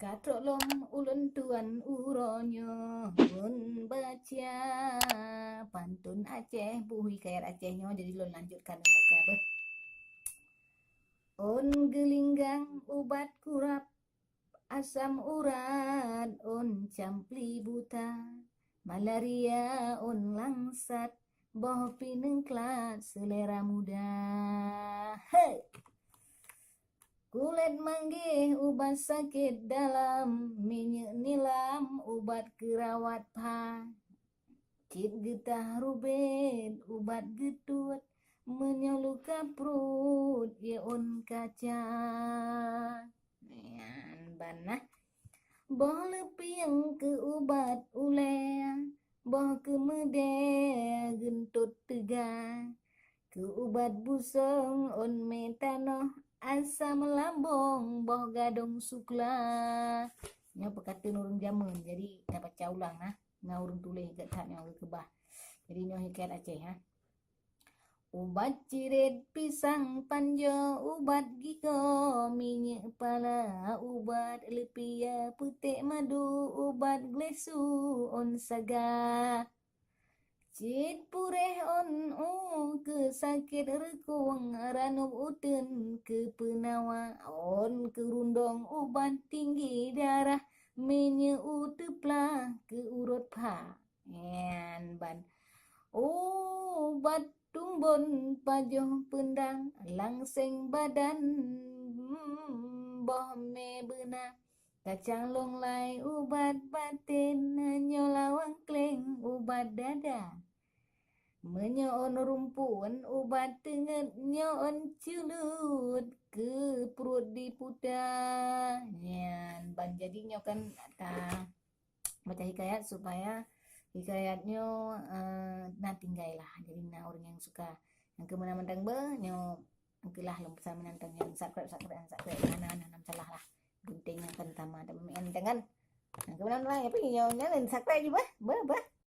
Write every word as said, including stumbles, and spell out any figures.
Ka trok lom ulôn tuan uroe nyoe, lôn baca pantun Aceh, buku hikayat Aceh nyoe, jadi lôn lanjutkan lôn baca beh. Ôn geulinggang ubat kurab, asam urat ôn campli buta, malaria ôn langsat, boh pineung klat seulera muda. He! Kulét manggéh ubat sakét dalam, minyeuk nilam ubat keurawat pha. Cit geutah rubét ubat geutuet, meunyoe luka pruet ie ôn kaca. Nyan ban nah. Boh leupieng keu ubat ulée, boh keumeudée geuntot teuga. Keu ubat busong ôn mé tanoh, asam lambong boh gadong sukla. Nyoe peukateun ureuëng jameun, jadi tabaca ulang nah. Ngon ureuëng tuléh gét that nyoe geukeubah. Jadi nyoe hikayat Aceh ha. Ubat cirét pisang panjoe, ubat gigoe minyeuk pala, ubat leupie peuték madu, ubat gleh su ôn saga. Cit puréh ôn u keu sakét reukueng, ranub uteuen keu peunawa, ôn keu rundong ubat tinggi darah, minyeuk u teuplah keu urot pha. Nyan ban ubat tumbon pajoh peundang, langseng badan, mm, boh mé beuna. Kacang long lai ubat batén, nyoe lawang kleng ubat dada. Meunyoe ôn rumpun ubat teungeut, nyoe ôn ceulut keu pruet diputa. Nyan ban jadi nyoe kan ta baca hikayat supaya hikayat nyoe, eh, na tinggai lah. Jadi na ureuëng nyang suka. Nyang keu meunan mantong beuh, nyoe engkeulah lom pesan meunan tong nyang subscribe, subscribe, subscribe. Hana, hana, hana masalah lah. Gunting nyang kan sama ada meunan kan. Nyang keu meunan lah, tapi nyoe nyan subscribe je beuh, beuh, beuh.